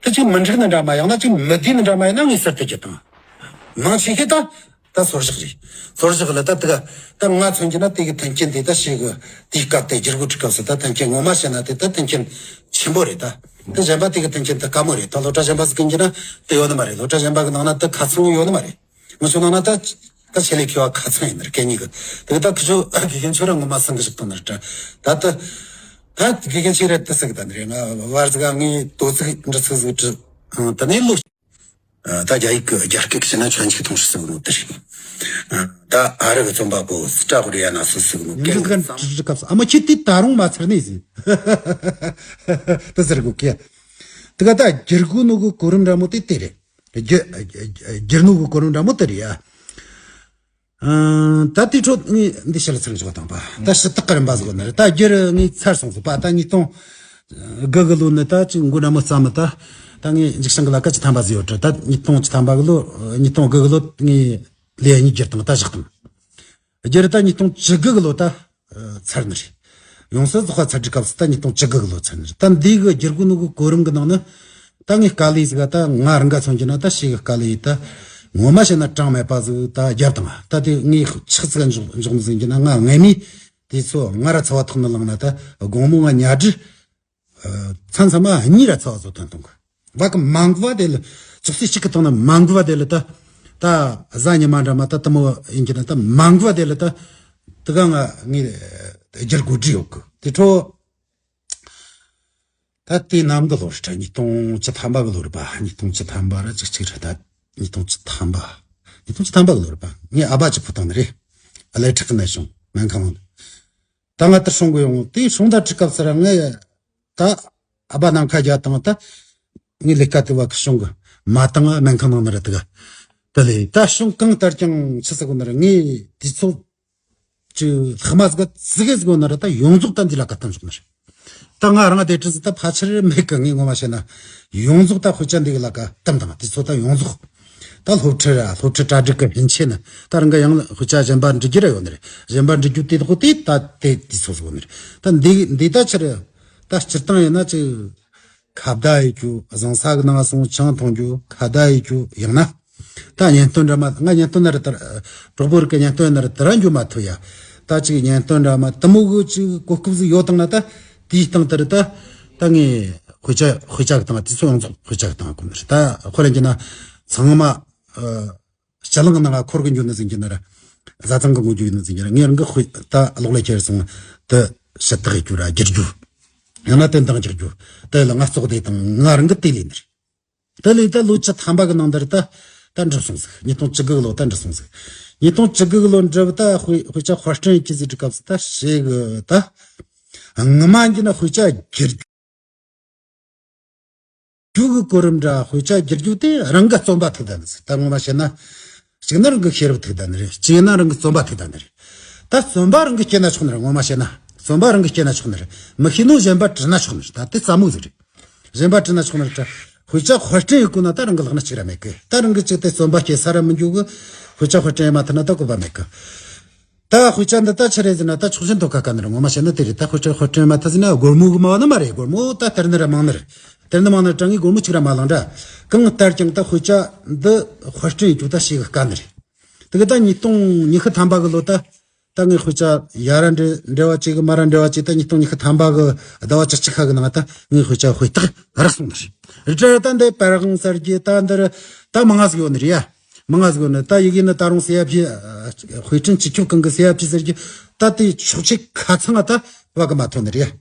དེ་ཅིག་མི་འགྲིག་ནི་འདྲ་མ་ཡང་ན་ཅིག་མི་བདེ་ནི་འདྲ་མ་ཡིན་ན་ངས་ཟུར་དུ་བསྒྱུར་བཏང་། མང་ཆེ་ཤོས་ད། ད་སོར་བཞག་རེད། སོར་བཞག་ལ་ད་དེ་ག་ད་ང་མཚོན་གྱི་ན་དེ་གི་མཐུན་རྐྱེན་དེ་ད་ཞེ་གི་དེའི་སྐབས་དེ་བསྒྱུར་བཀོད་བྲིས་སྐབས་སུ་ད་མཐུན་རྐྱེན་ངོ་མ་བཤད་ན་དེ་ད་མཐུན་རྐྱེན་ཆེན་པོ་རེད། ད་ད་གཞན་པ་དེ་གི་མཐུན་རྐྱེན་དེ་དཀའ་མོ་རེད། ད་སློབ་གྲྭ་གཞན་པ་ཟིག་གི་འགྱུར་ན་དེ་ཡོད་ནི་མ་རེད། སློབ་གྲྭ་གཞན་པ་གི་ནང་ན་ད་ཁ་ཚང་ཡོད་ནི་མ་རེད། ང་ཚོ་ནང་ན་ད་ད་ཆེད་ལས་མཁས་པ་ཁ་ཚང་ཡིན་ནི་རེད། གད་སྙིགས་གི་དེ་གི་ད་ཁི་ཆོ་དགེ་རྒན་ཆོ་ར་ངོ་མ་སང་གི་ཞིག་ཐོན་ནི་རེད། ད་ད་ད་དགེ་རྒན་ཆེ་རེད་ད་ཟིག་ད་ནི་རེད། ང་བར་ཟིག་ངའི་དོ་ཚིག་འདྲི་ཚིག་ཟིག་དྲི་ད་ནི་ལོ། ཨ། ད་རྒྱ་ཡིག་གི་རྒྱ་སྐད་ཀྱི་ཕྱི་ན་全球通识ཟེར་གི་ནོ་དེ་རེད། ཨ། ད་ཨ་རི་གི་རྩོམ་པ་པོ་སི་ཏྲ་ཧུ་རི་ཡ་ན་སུ་ཟེར་གི་ནོ། འདི་གན་ཀྲི་ཀབ་ཨ་མ་ཁྱེད་དེ་ད་རུང་མ་ཚར་ནས་ཟིན། དེ་ཟེར་གོ་ཀི། དེ་ག་ད་བསྒྱུར་དགོས་ནོ་གི་གོ་རིམ་འདྲ་མོ་དེ་དེ་རེད། བསྒྱུར་བསྒྱུར་ནོ་གི་གོ་རིམ་འདྲ་མོ་དེ་རེད་ཡ། ཨ། ད་དེ་འཕྲོ་ངས་འདི་ཞིག་ལ་ཚིག་འཇོག་དང་པ། ད་ཞུ་དག་གི་རིམ་པ་ཟིག་ནི་རེད། ད་བསྒྱུར་ངས་ཚར་སོང་ཟིག་པ། ད་ཉིས་སྟོང་དགུ་གི་ལོ་ནི་ད་ཅིག་མགོ་འདྲ་མོ་བརྩམས་མི་ད། ད་ངས་འཇིགས་ཤིང་གི་ལ་ཀ་བཅུ་ཐམ་པ་ཟིག་ཡོད་དྲ། ད་ཉིས་སྟོང་བཅུ་ཐམ་པ་གི་ལོ། ཉིས་སྟོང་དགུ་གི་ལོ་ངས་ལེ་གཉིས་བསྒྱུར་དང་ད་བཞག་དང་། བསྒྱུར་ད་ཉིས་སྟོང་བཅུ་དགུ་གི་ལོ་ད། ཨ། ཚར་ནི་རེད། ཡོངས་སུ་རྫོགས་པ་ཚར་དུས་སྐབས་སུ་ད་ཉིས་སྟོང་བཅུ་དགུ་གི་ལོ་ཚར་ནི་རེད། ད་འདི་གི་བསྒྱུར་དགོས་ནོ་གི་གོ་རིམ་གི་ནང་ནི། ད་ངའི་དཀའ་ལས་ཟིག་ག་ད་ང་རང་ག་མཚོན་གྱི་ན་ད་ཞེ་གི་དཀའ་ལས་ད་ངོ་མ་བཤད་ན་གྲངས་མེད་པ་ཟིག་ད་རྒྱབ་དང་། ད་དེ་ངས་ཆག་ཚིག་འཇོག་འཇོག་ནི་ཟིན་གྱི་ན་ང་ངའི་མིས་དེ་ཚོ་ང་ར་ཚ་བ་ཐོག་ནས་བླངས་ན་ད་དགོང་མོ་ང་ཉལ་དུས། ཨ། མཚམས་མཚམས་མ་གཉིད་ར་ཚ་བ་ཚོ་ཐོན་གཏོང་གི། བ་གི་མང་གི་བ་དེ་ལ་ཅོག་ཙེ་གཅིག་གི་ཐོག་ན་མང་གི་བ་དེ་ལ་ད་ད་གཟའ་ཉི་མ་འདྲ་མ་ད་དེ་མོ་ཡིན་གྱི་ན་ད་མང་གི་བ་དེ་ལ་ད་དེ་ག་ང་ངས་བསྒྱུར་དགོས་བྲིས་ཡོད་གི། དེ་འཕྲོ་ད་དེ་ནམ་གི་ལོ་རེད་དྲ། ཉིས་སྟོང་བཅུ་ཐམ་པ་གི་ལོ་རེད་པ། ཉིས་སྟོང་བཅུ་ཐམ་པ་ར་ཅིག་ཅིག་རེད། ད་ཉིས་སྟོང་བཅུ་ཐམ་པ། ཉིས་སྟོང་བཅུ་ཐམ་པ་གི་ལོ་རེད་པ། ངས་ཨ་ཕ་ཅིག་ཕུད་བཏང་ནི་རེད། ཨ་ལས་ཁྲག་གི་ནད་བྱུང་སྨན་ཁང་ནང་། ད་ང་དེར་སྲུང་གི་ཡོང་། དེ་སྲུང་ད་ཁྲི་སྐབས་སུ་ར་ངས་ད་ཨ་ཕ་ནམ་མཁའ་བརྒྱ་བཏང་། ད་ངས་ལས་ཀ་དེ་བ་གི་གཞུང་གི་མ་བཏང་། ཨ། སྨན་ཁང་ནང་ན་ར་དེ་ག་དེ་ལས་ད་གཞུང་གང་ལྟར་ཀྱང་ཆི་ཟེར་གོ་ན་ར། ངས་དུས་ཚོད་ཀྱི་ལྷག་མ་ཟིག་ག་ཟིག་གེ་ཟིག་གོ་ན་ར་ད་ཡོངས་རྫོགས་ད་འདི་ལ་ག་བཏང་བཞག་ནི་རེད། ད་ང་རང་དེ་འདྲ་ཟིག་ད་ཕལ་ཆེར་མེད་གི། ངས་ངོ་མ་བཤད་ན་ཡོངས་རྫོགས་ད་དཔེ་ཆ་འདི་གི་ལ་ག་བཏང་དང་། དུས་ཚོད་ད་ཡོངས་རྫོགས། ད་སློབ་ཁྲིད་ར། སློབ་ཁྲིད་གྲ་སྒྲིག་གི་སྨིན་ཆེན་ནི་ད་རང་ག་ཡང་དཔེ་ཆ་གཞན་པ་འབྲི་རྒྱུ་ར་ཡོད་ནི་རེད། གཞན་པ་འབྲི་རྒྱུ་དེ་དག་དེ་ད་དེ་དུས་ཚོད་ཟིག་ཡོད་ནི་རེད། ད་འདི་འདི་ད་ཕྱིར་ད་སྤྱིར་བཏང་ཡིན་ན་ཅིག་ཁ་བརྡ་ཡེད་རྒྱུ། བཟང་ས་གི་ནང་སོང་ཆང་འཐུང་རྒྱུ། ཁ་བརྡ་ཡེད་རྒྱུ། ཡང་ན་ད་བརྙན་སྟོན་འདྲ་མ། ང་བརྙན་སྟོན་ན་ར་དར། གྲོགས་པོ་རིགས་ཀྱི་བརྙན་སྟོན་ན་ར་དར་ར་འགྱོ་མ་ཐུབ་ཡ། ད་ཅིག་བརྙན་སྟོན་འདྲ་མ་དེ་མོ་གི་ཅིག་གོ་སྐབས་ཟིག་ཡོད་དང་ན་ད་དེའི་སྟེང་དེར་ད་ད་ངས་དཔེ་ཆ་དཔེ་ཆ་གི་སྟེང་དུས་ཚོད་ཡོངས་རྫོགས་དཔེ་ཆ་གི་སྟེང་གོམས་ནི་རེད། ད་དཔེར་ན་བྱས་ན་ཚང་མ། ཨ། ཕྱི་གླིང་ནང་ཁོར་གི་འགྱོ་ནི་ཟིན་གྱི་ན་ར། བཟའ་ཚང་གི་ངོ་རྒྱུ་ཡིན་ནི་ཟིན་གྱི་ན་ར། ངས་རང་གི་དཔེ་ད་གློག་ཀླད་ཁྱེར་སོང་དུ་ཞུ་དག་ཡེད་རྒྱུ་ར་བསྒྱུར་རྒྱུ། ཡང་ན་དེ་འདང་རྒྱག་རྒྱུ། དེ་ལ་ང་བཙོག་བསྡད་དང་། ང་རང་གི་དེ་ལས་ནི་རེད། དེ་ལས་ད་ལོ་བཅུ་ཐམ་པ་གི་ནང་འདིར་ད་ད་འགྲུབ་སོང་ཟིག། ཉིས་སྟོང་བཅུ་དགུ་གི་ལོ་ད་འགྲུབ་སོང་ཟིག། ཉིས་སྟོང་བཅུ་དགུ་གི་ལོ་འགྲུབ་ད་དཔེ་དཔེ་ཆ་དཔར་སྐྲུན་གྱི་ཟིག་གྲི་སྐབས་སུ་ད་ཞེ་གི་ད་ངི་མ་འགྱི་ན་དཔེ་ཆ་བསྒྱུར་རྒྱུ་གི་གོ་རིམ་འདྲ། དཔེ་ཆ་བསྒྱུར་རྒྱུ་དེ་རང་གི་རྩོམ་པ་ཐུག་ད་ནི་ཟིག། ད་ངོ་མ་བཤད་ན་གཅིག་ན་རང་གི་ཤེས་རབ་ཐུག་ད་ནི་རེད། གཅིག་ན་རང་གི་རྩོམ་པ་ཐུག་ད་ནི་རེད། ད་རྩོམ་པ་རང་གི་སྐྱེས་ན་ཆོག་ནི་རེད། ངོ་མ་བཤད་ན་རྩོམ་པ་རང་གི་སྐྱེས་ན་ཆོག་ནི་རེད། མི་ཤེས་ནོ་གཞན་པ་བྲིས་ན་ཆོག་ནི་རེད། ད་དེ་རྩ་མོ་ཟིག་རེད། གཞན་པ་བྲིས་ན་ཆོག་ནི་རེད། དཔེ་ཆ་དཔར་སྐྲུན་ཡེད་དགོས་ན་ད་རང་གི་ལག་ན་གཅིག་ར་མེད་གི། ད་རང་གི་གཅིག་དེ་རྩོམ་པ་སྐྱེ་ས་ར་མི་འགྱོ་གི། དཔེ་ཆ་དཔར་སྐྲུན་ཡེད་མ་ཐུབ་ན་ད་བཀོད་པ་མེད་གི། ད་དཔེ་ཆ་འདི་ད་ཆི་རེད་ཟེར་ན་ད་ཆོག་མཆན་ཐོབ་ཁ་དཀའ་ནི་རེད། ངོ་མ་བཤད་ན་དེ་རེད། ད་དཔེ་ཆ་དཔར་སྐྲུན་ཡེད་མ་ཐུབ་ཟེར་ན་སྒོར་མོ་གི་མང་ན་མ་རེད། སྒོར་མོ་ད་དེར་ནི་ར་མང་ནི་རེད། དེར་ནི་མང་ན་ད་ངས་སྒོར་མོ་གཅིག་ར་མ་བླངས་འདྲ། གང་ལྟར་ཀྱང་ད་དཔེ་ཆ་འདི་དཔར་སྐྲུན་ཡེད་རྒྱུ་ད་ཞེ་གི་དཀའ་ནི་རེད། དེ་གི་ད་ཉིས་སྟོང་ཉི་ཤུ་ཐམ་པ་གི་ལོ་ད། ད་ངས་དཔེ་ཆ་ཡ་ར་འབྲེལ་འབྲེལ་བ་བྱེད་གི། མ་ར་འབྲེལ་བ་བྱེད། ད་ཉིས་སྟོང་ཉི་ཤུ་ཐམ་པ་གི་ཟླ་བ་བཅུ་གཅིག་ཁ་གི་ནང་ད་ངས་དཔེ་ཆ་དཔེ་རྟགས་རག་སོང་ནི་རེད། རི་ཁྲ་ད་འདི་པར་དབང་གསར་བརྗེ་ད་འདིར་ད་མང་ང་ཟིག་ཡོད་ནི་རེད་ཡ། མང་ང་ཟིག་ཡོད་ནི། ད་ཡི་གེ་ནི་ད་རུང་ཟེར་ཡ་བྱས། དཔེ་སྐྲུན་སྤྱི་ཁྱབ་ཁང་གི་ཟེར་ཡ་བྱས་ཟེར་གི། ད་དེ་ཆོག་མཆན་ཁ་ཚང་ང་ད་བ་གི་མ་ཐོན་ནི་རེད་ཡ།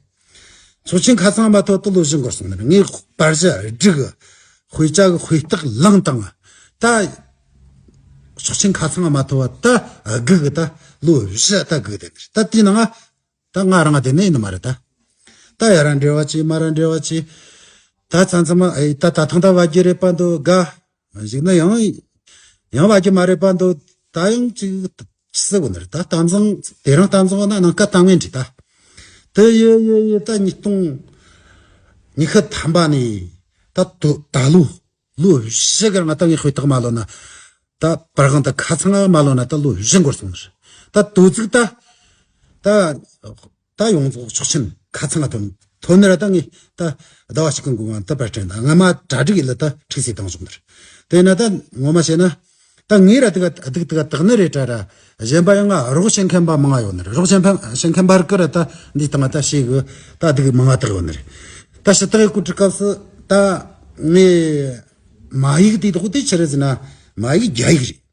ཆོག་མཆན་ཁ་ཚང་མ་ཐོབ་དུས་ལོ་བཞི་འགོར་སོང་ནི་རེད། ངས་པར་ཞིག་བསྒྲིགས། དཔེ་ཆ་གི་དཔེ་རྟགས་བླངས་བཏང་། ད་ཆོག་མཆན་ཁ་ཚང་མ་ཐོབ་པ་ད་སྒུག་གི། ད་ལོ་བཞི་ད་སྒུག་བསྡད་ནི་རེད། ད་དེའི་ནང་ང་ད་ང་རང་དེ་ནས་ཡིན་ནི་མ་རེད། ད་ད་ཡ་ར་འབྲེལ་བ་བྱས། མ་ར་འབྲེལ་བ་བྱས། ད་མཚམས་མཚམས་ཨེ་ད་ད་ཐེངས་ད་བ་རྒྱུ་རེད་པ་འདུག་ག། གཞུག་ན་ཡང་ཡང་བ་རྒྱུ་མ་རེད་པ་འདུག། ད་ཡང་ཅིག་ཅི་ཟེར་དགོས་ནི་རེད། ད་གཏམ་བཟང་དེ་རིང་གཏམ་བཟང་ན་ནང་ཀ་གཏམ་ངན་འདྲ། ད་དེ་ཡེ་ཡེ་ཡེ་ད་ཉིས་སྟོང་ཉི་ཤུ་ཐམ་པ་ནས་ད་དོ་ད་ལོ་ལོ་བཞི་གི་རིང་ད་ངས་དཔེ་རྟགས་མ་ལོན་ན། ད་པར་དབང་ད་ཁ་ཚང་མ་ལོན་ན་ད་ལོ་བཞི་འགོར་སོང་ནི་རེད། ད་དོ་ཚིགས་ད་ད། ད་ཡོངས་རྫོགས་ཆོག་མཆན་ཁ་ཚང་ང་ཐོན། ཐོན་ནི་ར་ད་ངས་ད་ཟླ་བ་གཅིག་གི་འགོར་བ་ད་པར་སྐྲུན་ད་སྔ་མ་གྲ་སྒྲིག་ཡེད་ལ་ད་ཁྲིག་སེ་བཏང་བཞག་ནི་རེད། དེ་ན་ད་ངོ་མ་བཤད་ན་ ད་ངས་ར་དེ་ག་སྡུག་དེ་ག་དག་ནི་རེད་དྲ་ར། གཞན་པ་ཡང་ང་རོགས་བྱེད་མཁན་པ་མང་ང་ཡོད་ནི་རེད། རོགས་བྱེད་མཁན་བྱེད་མཁན་པར་ཀི་ར་ད་འདི་སྟེང་ང་ད་ཞེ་གི་ད་སྡུག་མང་ང་དག་ཡོད་ནི་རེད། ད་ཞུ་དག་ཡི་གོ་དྲི་སྐབས་སུ་ད་ངས་མ་ཡིག་དེ་དག་དེ་ཆི་རེད་ཟེར་ན། མ་ཡིག་རྒྱ་ཡིག་རེད།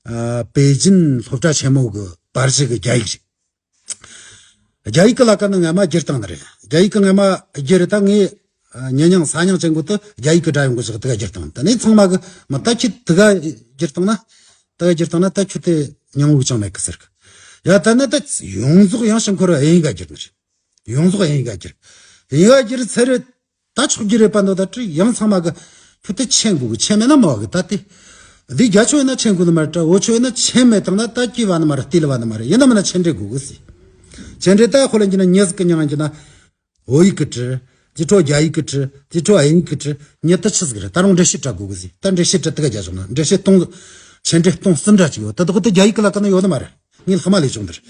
ཨ། པེ་ཅིན་སློབ་གྲྭ་ཆེན་མོ་གི་པར་གཞི་གི་རྒྱ་ཡིག་རེད། རྒྱ་ཡིག་གི་ལ་ཀ་ནི་ངས་མ་བསྒྱུར་བཏང་ནི་རེད། རྒྱ་ཡིག་གི་ངས་མ་བསྒྱུར་ད་ངས་ཨ་ཉི་མྱང་ས་མྱང་ཅན་གོ་དུ་རྒྱ་ཡིག་གི་སྒྲ་ཡོང་གི་ཞག་དེ་ག་བསྒྱུར་བཏང་། ད་ནས་ཚང་མ་གི་མི་ད་ཁྱི་དེ་ག་བསྒྱུར་བཏང་ན། དེ་ག་བསྒྱུར་བཏང་ན་ད་ཁྱོད་དེ་མྱང་བོ་ཅང་མེད་གི་ཟེར་གི། ཡ་ད་ནི་ད་ཡོངས་རྫོགས་ཡང་ཕྱིར་འཁོར་ཨེ་ཡིན་ག་བསྒྱུར་ནི་རེད། ཡོངས་རྫོགས་ཨེ་ཡིན་ག་བསྒྱུར། ཨེ་ཡིན་ག་བསྒྱུར་ཚར་རེད། ད་ཆོག་རྒྱུ་རེད་པ་འདོད་ད་དྲི་ཡང་ཚང་མ་གི་ཁྱོད་དེ་མཁྱེན་དགོས་གི། མཁྱེན་མེད་ན་མ་བ་གི་ད་དེ། འདི་རྒྱ་ཆོས་ན་མཁྱེན་དགོས་ནི་མ་རེད་དྲ། འོ་ཆོས་ན་མཁྱེན་མེད་དང་ན་ད་སྐྱེ་བ་ནི་མ་རེད། སྟེ་ལ་བ་ནི་མ་རེད། ཡིན་ན་མིན་ན་མཁྱེན་འདྲེ་དགོས་གི་ཟེར། མཁྱེན་འདྲེ་ད་ཁོ་ལ་འགྱུར་ན་ཉེ་ཟིག་གི་མྱང་འགྱུར་ན། བོད་ཡིག་གི་དྲི། དེ་འཕྲོ་རྒྱ་ཡིག་གི་དྲི། དེ་འཕྲོ་ཨ་ཡིག་གི་དྲི། ཉེ་ད་ཆི་ཟིག་རེད། ད་རུང་འགྲེལ་བཤད་སྤྲད་དགོས་གི་ཟེར། ད་འགྲེལ་བཤད་སྤྲད་དེ་ག་རྒྱ་ཆོག་ན་འགྲེལ་བཤད་གཏོང་། མཁྱེན་འདྲེ་གཏོང་གསུམ་འདྲ་ཅིག་ཡོད། ད་དག་དེ་རྒྱ་ཡིག་གི་ལ་ཀ་ན་ཡོད་ནི་མ་རེད། ངས་ལྷག་མ་ལས་བྱུང་འདིར།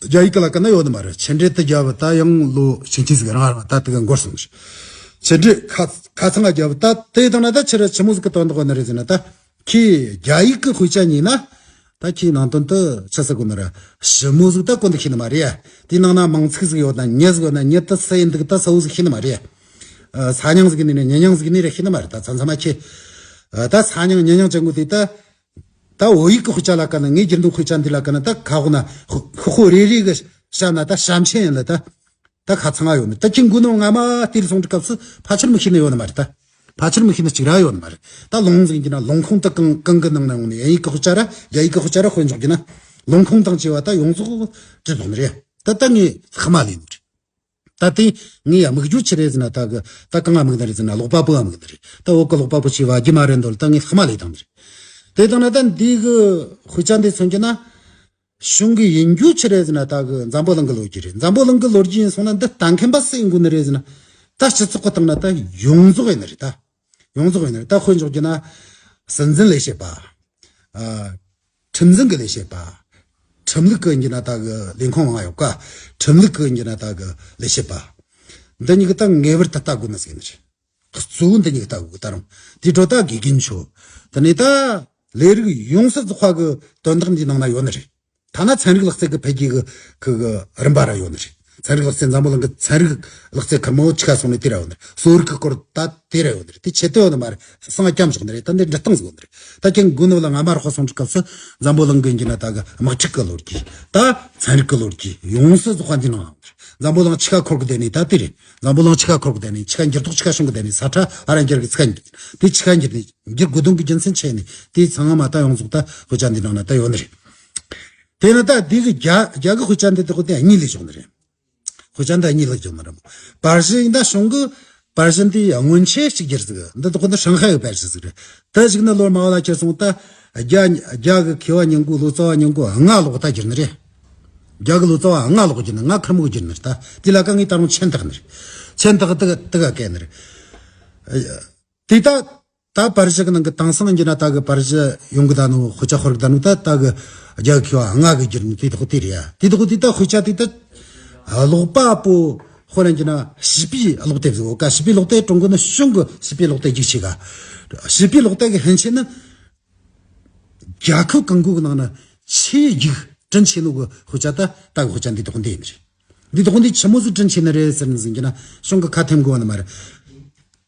རྒྱ་ཡིག་གི་ལ་ཀ་ན་ཡོད་ནི་མ་རེད། མཁྱེན་འདྲེ་དེ་རྒྱ་བ་ད་ཡང་ལོ་ཕྱིན་ཆད་ཟིག་རང་རང་ད་དེ་ག་འགོར་སོང་ཟིག། མཁྱེན་འདྲེ་ཁ་ཁ་ཚང་ང་རྒྱ་བ་ད་དེ་དང་ན་ད་ཕྱིར་ཆི་མོ་ཟིག་གི་དོན་དག་ནི་རེད་ཟེར་ན། ད་ཁྱི་རྒྱ་ཡིག་གི་དཔེ་ཆ་ཉིད་ན་ད་ཁྱི་ནང་དོན་དུ་ཆི་ཟེར་གོ་ནི་ར་ཞི་མོ་ཟིག་ད་གོ་འདུག་ཤེས་ནི་མ་རེད་ཡ། དེ་ནང་ན་མིང་ཚིག་ཟིག་ཡོད་ན་ཉེ་ཟིག་ཡོད་ན་ཉེ་ད་སུ་ཡིན་འདུག་ད་སུ་ཟིག་ཤེས་ནི་མ་རེད་ཡ། ས་མྱང་ཟིག་ནི་རེད། ཉེ་མྱང་ཟིག་ནི་རེད། ཤེས་ནི་མ་རེད། ད་མཚམས་མཚམས་མ་ཁྱི་ད་ས་མྱང་ཉེ་མྱང་ཅན་གོ་དེ་ད། ད་བོད་ཡིག་གི་དཔེ་ཆ་ལ་ཀ་ན་ངས་བསྒྱུར་འདུག་དཔེ་ཆ་འདི་ལ་ཀ་ན་ད་ཁ་ཧོ་ན་ཧོ་ཧོ་རེ་རེ་གི་བཤད་ན་ད་བྱམས་ཆེན་ཡིན་ལ་ད་ད་ཁ་ཚང་ང་ཡོད་ནི། ད་ཁྱི་མགོ་ནོ་ང་མ་དེར་སོང་དུས་སྐབས་སུ་ཕལ་ཆེར་མི་ཤེས་ནི་ཡོད་ནི་མ་རེད། ད་ཕལ་ཆེར་མི་ཤེས་ནི་གཅིག་ར་ཡོད་ནི་མ་རེད། ད་ལུང་ཟིག་གི་ན་ལུང་ཁུངས་ད་གང་གང་གི་ནང་ན་ཡོང་ནི། ཨ་ཡིག་གི་དཔེ་ཆ་ར་རྒྱ་ཡིག་གི་དཔེ་ཆ་ར་དཔེ་འཇོག་གི་ན་ལུང་ཁུངས་དང་བཅས་པ་ད་ཡོངས་རྫོགས་བྲིས་སོང་ནི་རེད། ད་ད་ངས་ལྷག་མ་ལས་ནི་རེད། ད་དེ་ངས་དམིགས་རྒྱུ་ཆི་རེད་ཟེར་ན། ད་གི་ད་གང་ང་དམིགས་ནི་རེད་ཟེར་ན། ཀློག་པ་པོ་ང་དམིགས་ནི་རེད། ད་འོག་གི་ཀློག་པ་པོ་ཆེ་བ་རྒྱུ་མ་རེད་འདོད་ད་ངས་ལྷག་མ་ལས་བཏང་ནི་རེད། དེ་བཏང་ན་ད་འདི་གི་དཔེ་ཆ་འདི་མཚོན་རྒྱུ་ན། གཞུང་གི་ཡིན་རྒྱུ་ཆི་རེད་ཟེར་ན། ད་གི་འཛམ་བུ་གླིང་གི་ལོ་རྒྱུས་རེད། འཛམ་བུ་གླིང་གི་ལོ་རྒྱུས་ཡིན་སོང་ན་འདི་ལྟ་མཁན་པ་སུ་ཡིན་དགོས་ནི་རེད་ཟེར་ན། ད་སྤྱི་ཚོགས་གི་སྟེང་ན་ད་ཡོངས་རྫོགས་ཡིན་ནི་རེད་ད། ཡོངས་རྫོགས་ཡིན་ནི་རེད། ད་དཔེ་འཇོག་རྒྱུ་ན། སྲིད་འཛིན་ལས་བྱེད་པ། ཨ། ཁྲིམས་འཛིན་གྱི་ལས་བྱེད་པ། ཁྲིམས་ལུགས་ཀྱི་ཡིན་རྒྱུ་ན་ད་གི་ལས་ཁུངས་མང་ཡོད་ཀ། ཁྲིམས་ལུགས་ཀྱི་ཡིན་རྒྱུ་ན་ད་གི་ལས་བྱེད་པ། འདི་གཉིས་ཀྱི་ད་ངེས་པར་དུ་ལྟ་དགོས་ནི་ཟེར་ནི་རེད། གཙོ་བོ་འདི་གཉིས་ཀྱི་ལྟ་དགོས་ད་རུང་། དེའི་འཕྲོ་ད་དགེ་རྒན་ཆོ། དེ་ནས་ད་ལས་རིགས་ཡོངས་སུ་རྫོགས་པ་གི་དོན་དག་འདིའི་ནང་ན་ཡོད་ནི་རེད། ཐ་ན་ཚན་རིག་ལག་རྩལ་གྱི་འཕེལ་རྒྱས་ཀྱི་ཁུ་གི་རིམ་པ་ར་ཡོད་ནི་རེད། ཚན་རིག་ལག་རྩལ་འཛམ་བུ་གླིང་གི་ཚན་རིག་ལག་རྩལ་ཁེར་མོ་ཆི་ཁ་སོང་ནས་དེ་ར་ཡོད་ནི་རེད། གསོ་རིག་གི་སྐོར་ད་དེ་ར་ཡོད་ནི་རེད། དེ་ཆེད་དུ་ཡོད་ནི་མ་རེད། སང་སྐྱམ་བཞག་ནི་རེད། ད་འདི་འབྲི་སྟངས་ཟིག་ཡོད་ནི་རེད། ད་ཀྱང་དགུ་ནི་ལ་ང་མ་ར་ཧོ་སོང་ཁྲི་སྐབས་སུ་འཛམ་བུ་གླིང་གི་ཡིན་རྒྱུ་ན་ད་གི་དམག་འཁྲུག་གི་ལོ་རྒྱུས། ད་ཚན་རིག་གི་ལོ་རྒྱུས་ཡོངས་སུ་རྫོགས་པ་འདི་ནང་ཡོད་ནི་རེད། འཛམ་བུ་གླིང་ཆི་ཁ་འཁོར་གི་བསྡད་ནི་ད་དེ་རེད། འཛམ་བུ་གླིང་ཆི་ཁ་འཁོར་གི་བསྡད་ནི། ཆི་ཁ་འགྱུར་ལྡོག་ཆི་ཁ་བྱུང་གི་བསྡད་ནི། ས་ཁྲ་ཨ་ར་འགྱུར་གི་ཆི་ཁ་འགྱུར་དེ་ཆི་ཁ་འགྱུར་ནི་འགྱུར་དགོས་དོན་གི་རྒྱུ་མཚན་ཆི་ནི་དེ་ཚང་མ་ད་ཡོངས་རྫོགས་ད་དཔེ་ཆ་འདི་ནང་ན་ད་ཡོད་ནི་རེད། དེ་ནི་ད་འདི་གི་རྒྱ་རྒྱ་གི་དཔེ་ཆ་འདི་དག་དེ་གཉིས་ལས་བྱུང་ནི་རེད། དཔེ་ཆ་འདི་གཉིས་ལས་བྱུང་ནི་རེད། པར་གཞི་ཡིན་ད་གཞུང་གི་པར་གཞི་འདི་སྔོན་ཆད་གཅིག་གྱུར་ཟིག། འདི་དག་ནི་ཧྲང་ཧའེ་གི་པར་གཞི་ཟིག་རེད། ད་གཞུག་ནི་ལོ་མང་བ་ལ་ཁྱེར་སོང་ད་རྒྱ་རྒྱ་གི་མཁས་པ་ཉིན་གུང་ལོ་ཙཱ་བ་ཉིན་གུང་ལྔ་ལོག་ད་གྱུར་ནི་རེད། རྒྱ་གི་ལོ་ཙཱ་བ་ལྔ་ལོག་གྱུར་ནི། ང་ཁེར་མོ་གི་གྱུར་ནི་རེད། ད་དེ་ལ་ཀ་ངས་ད་རུང་མཆན་བཏགས་ནི་རེད། མཆན་བཏགས་དེ་ག་དེ་ག་བཀལ་ནི་རེད། དེ་ད་ད་པར་གཞི་གི་ནང་གི་དེང་སང་ཡིན་རྒྱུ་ན་ད་གི་པར་གཞི་ཡོང་གི་ད་ནོ། དཔེ་ཆ་ཤོར་གི་ད་ནོ། ད་ད་གི་རྒྱ་གི་མཁས་པ་ལྔ་གི་གྱུར་ནི་དེ་དག་དེ་རེད་ཡ། དེ་དག་དེ་ད་དཔེ་ཆ་དེ་ད་ཀློག་པ་པོ་ཧོ་ལ་ཡིན་རྒྱུ་ན་བྱིས་པའི་ཀློག་དེབ་ཟིག་ཡོད་ཀ། བྱིས་པའི་ཀློག་དེབ། ཀྲུང་གོ་ནི་གཞུང་གི་བྱིས་པའི་ཀློག་དེབ་རྒྱུགས་ཆེ་ག། བྱིས་པའི་ཀློག་དེབ་གི་ཕན་ཆད་ནི། རྒྱལ་ཁབ་གང་གོ་གི་ནང་ན་ཆེས་རྒྱུགས་བྲིན་ཆེ་ནོ་གི་དཔེ་ཆ་ད་ད་གི་དཔེ་ཆ་འདི་དག་འདི་ཡིན་རེད། འདི་དག་འདི་ཆི་མོ་ཟིག་བྲིན་ཆེ་ནི་རེད་ཟེར་ནས་ཟིན་གྱི་ན་གཞུང་གི་ཁ་འཐེན་དགོས་བ་ནི་མ་རེད།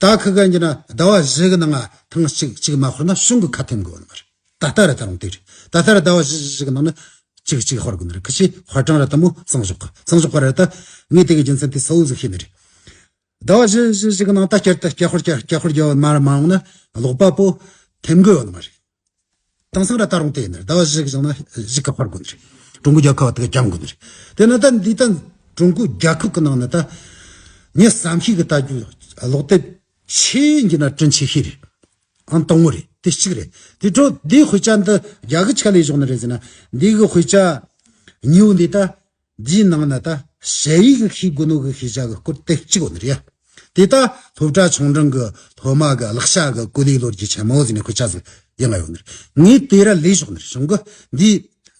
ད་ཁི་ག་ཡིན་གྱི་ན་ཟླ་བ་བཞི་གི་ནང་ང་ཐེངས་གཅིག་གཅིག་མ་ཤོར་ན་གཞུང་གི་ཁ་འཐེན་དགོས་བ་ནི་མ་རེད། ད་ལྟ་ར་ད་རུང་དེ་རེད། ད་ལྟ་ར་ཟླ་བ་བཞི་བཞི་གི་ནང་ན་གཅིག་གཅིག་ཤོར་དགོས་ནི་རེད། ཁི་ཆི་ཧོ་ཀྲང་ར་ད་མོ་སང་ཞོག་གི་སང་ཞོག་གི་ར། ད་ངས་དེ་གི་རྒྱུ་མཚན་དེ་གསལ་བོ་ཟིག་ཤེས་ནི་རེད། ཟླ་བ་བཞི་བཞི་བཞི་གི་ནང་ད་བསྐྱར་ད་བསྐྱར་ཧོར་བསྐྱར་བསྐྱར་ཧོར་རྒྱག་མ་མ་འོང་ན་ཀློག་པ་པོ་འཐེན་དགོས་ཡོད་ནི་མ་རེད། དེང་སང་ར་ད་རུང་དེ་ཡིན་ནི་རེད། ཟླ་བ་བཞི་གི་བཞག་ན་བཞི་ག་ཕར་དགོས་ནི་རེད། ཀྲུང་གོ་རྒྱལ་ཁབ་བ་དེ་ག་འགྱམ་དགོས་ནི་རེད། དེ་ན་ད་འདི་ད་ཀྲུང་གོ་རྒྱལ་ཁབ་གི་ནང་ན་ད་ངས་བསམ་ཤེས་གི་ལྟ་རྒྱུ་ཀློག་དེབ་ཆེས་འགྱུར་ན་བྲིན་ཆེ་ཤོས་རེད། ཨང་དང་པོ་རེད། དེ་གཅིག་རེད། དེ་འཕྲོ་འདིའི་དཔེ་ཆ་འདི་རྒྱ་གི་ཆ་ལས་བཞག་ནི་རེད་ཟེར་ན། འདི་གི་དཔེ་ཆ་གཉིས་པོ་འདི་ད་འདིའི་ནང་ན་ད་ཞ་ཡིག་གི་ཤེས་དགོས་ནོ་གི་ཤེས་བྱ་གི་སྐོར་དེ་གཅིག་ཡོད་ནི་རེད། དེ་ད་སློབ་གྲྭ་ཆུང་འབྲིང་གི་སློབ་མ་གི་ཀློག་བྱ་གི་གོ་ལའི་ལོ་རྒྱུས་ཆེན་མོ་ཟེར་ནས་དཔེ་ཆ་ཟིག་ཡང་ཡོད་ནི་རེད། ངས་དེ་ར་ལས་བཞག་ནི་རེད། གཞུང་གི་འདི་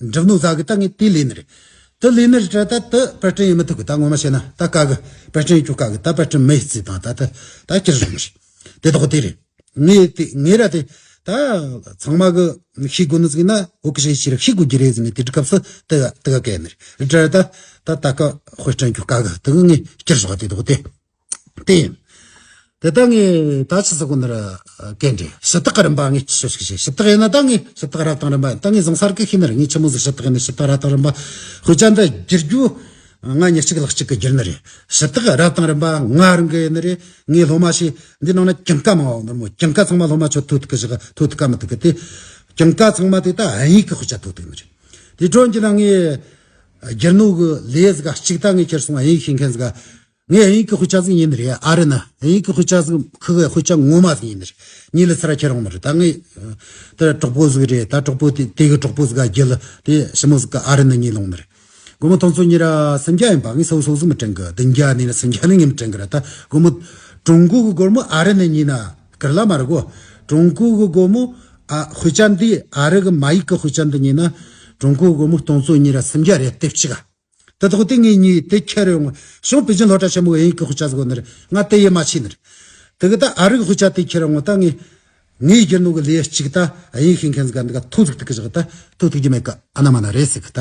འགྲུབ་ནོ་ཟ་གི་ད་ངས་དེ་ལས་ནི་རེད། དེ་ལས་ནི་རེད་ད་དེ་པར་སྐྲུན་ཡེད་མི་ཐུབ་གི། ད་ངོ་མ་བཤད་ན་ད་ག་གི་པར་སྐྲུན་ཡེད་རྒྱུ་ག་གི། ད་པར་སྐྲུན་མེད་རྩིས་དང་ད་ད་ད་ཁྱེར་བཞག་ནི་རེད། དེ་དག་དེ་རེད། ངས་དེ་ངས་ར་དེ་ ད་ཚང་མ་གི་ཤེས་དགོས་ནི་ཟིག་ན་བོད་གི་ཤེས་ཤེས་རབ་ཤེས་དགོས་རྒྱུ་རེད་ཟེར་ནས་དེ་འདྲ་སྐབས་སུ་དེ་དེ་ག་གལ་ནི་རེད། དེ་ད་ད་ད་ག་དཔེ་སྐྲུན་རྒྱུ་ག་གི་དེ་གི་ངས་བསྐྱུར་བཞག་དེ་དོག་དེ་དེ་ཡིན། དེ་ད་ངས་ད་ཆི་ཟེར་གོ་ནི་ར་གན་འདྲེ་ཞུ་དག་གི་རིམ་པ་ངས་ཆི་ཤོད་ཤིག་བྱེད། ཞུ་དག་ཡིན་ན་ད་ངས་ཞུ་དག་རབ་དང་རིམ་པ་ད་ངས་བཟང་ས་ར་གི་ཤེས་ནི་རེད། ངས་ཆི་མོ་ཟིག་ཞུ་དག་ཡིན་ན་ཞུ་དག་རབ་དང་རིམ་པ་དཔེ་ཆ་འདི་བསྒྱུར་རྒྱུ། ང་ཉི་གཅིག་ལག་གཅིག་གི་བསྒྱུར་ནི་རེད། ཞུ་དག་རབ་དང་རིམ་པ་ང་རང་གི་ཡིན་ནི་རེད། ངའི་སློབ་མ་ཞིག་འདི་ནང་ན་ཀུན་དགའ་མང་བ་ནོར་མོ་ཀུན་དགའ་ཚང་མ་སློབ་མ་ཆོ་ཐོད་ཐུག་གི་ཞིག་ཐོད་ཐུག་ག་མི་ཐུག་གི་དེ་ཀུན་དགའ་ཚང་མ་དེ་ད་དབྱིན་ཡིག་གི་དཔེ་ཆ་ཐོད་ཐུག་ནི་རེད། དེ་གྲོན་གྱི་ན་ངས་བསྒྱུར་ནོ་གི་ལས་ཟིག་གཅིག་ད་ངས་ཁྱེར་སོང་། དབྱིན་ཡིག་ཤེས་མཁན་ཟིག་ངས་དབྱིན་ཡིག་གི་དཔེ་ཆ་ཟིག་ཡིན་ནི་རེད། ཨ་རི་ན་དབྱིན་ཡིག་གི་དཔེ་ཆ་ཟིག་ཁུ་གི་དཔེ་ཆ་ངོ་མ་ཟིག་ཡིན་ནི་རེད། ཉིད་ལ་ཚར་ཁྱེར་འོང་ནི་རེད། ད་ངས་དེ་གྲོགས་པོ་ཟིག་རེད། ད་གྲོགས་པོ་དེ་དེ་གི་གྲོགས་པོ་ཟིག་ག་རྒྱུ་ལ་དེ་ཞི་མོ་ཟིག་གི་ཨ་རི་ན་ཉིད་ལོང་ནི་རེད། སྒོར་མོ་དུང་ཕྱུར་གཉིས་ར་སུམ་བརྒྱ་ཡིན་པ། ངས་སོ་སོ་ཟིག་མི་དྲན་གི། བདུན་བརྒྱ་ནས་ན་སུམ་བརྒྱ་ནས་ངས་མི་དྲན་གི་ར། ད་སྒོར་མོ་ཀྲུང་གོ་གི་སྒོར་མོ་ཨ་རི་ན་ཉིད་ན་ཀིར་ལ་མ་ར་གོ། ཀྲུང་གོ་གི་སྒོར་མོ་ཨ་དཔེ་ཆ་འདི་ཨ་རི་གི་མ་ཡིག་གི་དཔེ་ཆ་འདི་ཉིད་ན་ཀྲུང་གོ་གི་སྒོར་མོ་དུང་ཕྱུར་གཉིས་ར་སུམ་བརྒྱ་རེད་དེ་གཅིག་ག་དེ་ཐོག་དེ་ངས་གཉིས་དེ་ཁྱེར་ཡོང་། བྱུང་པེ་ཅིན་སློབ་གྲྭ་ཆེན་མོ་དབྱིན་ཡིག་གི་དཔེ་ཆ་ཟིག་ཡོད་ནི་རེད། ང་དེ་ཡེ་མ་ཆེ་ནི་རེད། དེ་གི་ད་ཨ་རི་གི་དཔེ་ཆ་དེ་ཁྱེར་ཡོང་ད་ངས་ངས་བསྒྱུར་ནོ་གི་ལས་གཅིག་ད་དབྱིན་ཡིག་ཤེས་མཁན་ཟིག་ག་འདི་ག་ཐོ་ཟིག་ཐུག་གི་ཟིག་ད་ཐོ་ཐུག་རྒྱུ་མེད་གི། ཨ་ན་མ་ན་རེད་ཟིག་ད་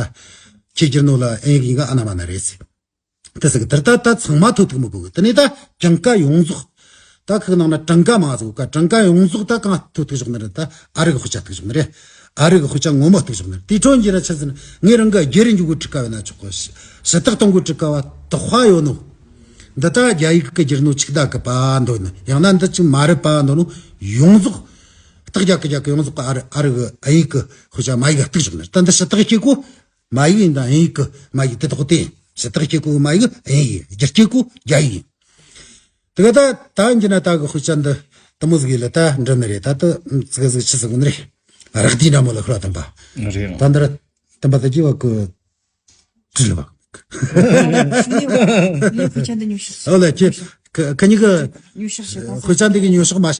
ཁྱེད་བསྒྱུར་ནོ་ལ་དབྱིན་ཡིག་ཡིན་ག་ཨ་ན་མ་ན་རེད་ཟིག་དེ་ཟེར་གི། དེར་ད་ད་ཚང་མ་ཐོ་ཐུག་མི་དགོས་གི། དེ་ནས་ད་ཀྲང་ཀ་ཡོངས་རྫོགས། ད་ཁག་ནང་ན་ཀྲང་ཀ་མང་ཟིག་ག་ཀྲང་ཀ་ཡོངས་རྫོགས་ད་གང་ཐོ་ཐུག་བཞག་ནི་རེད། ད་ཨ་རི་གི་དཔེ་ཆ་ཐུག་བཞག་ནི་རེད། ཨ་རི་གི་དཔེ་ཆ་ངོ་མ་ཐུག་བཞག་ནི་རེད། དེ་ཁྲོན་གྱི་ར་ཆི་ཟེར་ན་ངས་རང་གི་རྒྱ་རིགས་འཇུག་གི་ཀྲིག་ཀ་བས་ན་ཆོག་གི། ཞུ་དག་གཏོང་གི་ཀྲིག་ཀ་བ་དག་པ་ཡོད་ནོ། འདི་ད་རྒྱ་ཡིག་གི་བསྒྱུར་ནོ་ཆིག་ད་གི་པ་འདོད་ནི། ཡང་ན་འདི་ཆིག་མ་རེད་པ་འདོད་ནོ། ཡོངས་རྫོགས་སྟག་རྒྱ་གི་རྒྱ་གི་ཡོངས་རྫོགས་གི་ཨ་རི་ཨ་རི་གི་ཨ་ཡིག་གི་དཔེ་ཆ་མ་ཡིག་ག་ཐུག་བཞག་ནི་རེད། ད་འདི་ཞུ་དག་ཁྱེད་གོ། མ་ཡིག་ཡིན་དང་དབྱིན་ཡིག་གི་མ་ཡིག་དེ་དག་དེ་ཡིན། ཞུ་དག་སྐྱེ་གོ་མ་ཡིག་དབྱིན་ཡིག་ཡིན། རྒྱ་སྐྱེ་གོ་རྒྱ་ཡིག་ཡིན། དེ་ག་ད་ད་ཡིན་གྱི་ན་ད་གི་དཔེ་ཆ་འདི་དུ་མོ་ཟིག་ཡིན་ལ་ད་འགྲོ་ནི་རེད། ད་དུ་ཙི་ག་ཟིག་ཆི་ཟིག་ཡིན་རེད། རག་དེ་འདྲ་མོ་ལ་ཁུ་ར་དམ་པ། རེད་རང་། ད་འདི་ར་དམ་པ་ད་ཅི་བ་གི་དྲིལ་བ། ལས་དཔེ་ཆ་འདི་ཉོ་ཤོག་ཨོ་ལ་ཁྱེད་ཁ་ཉི་གི་ཉོ་ཤོག་ཞེས་དང་། དཔེ་ཆ་འདི་གི་ཉོ་ཤོག་མ་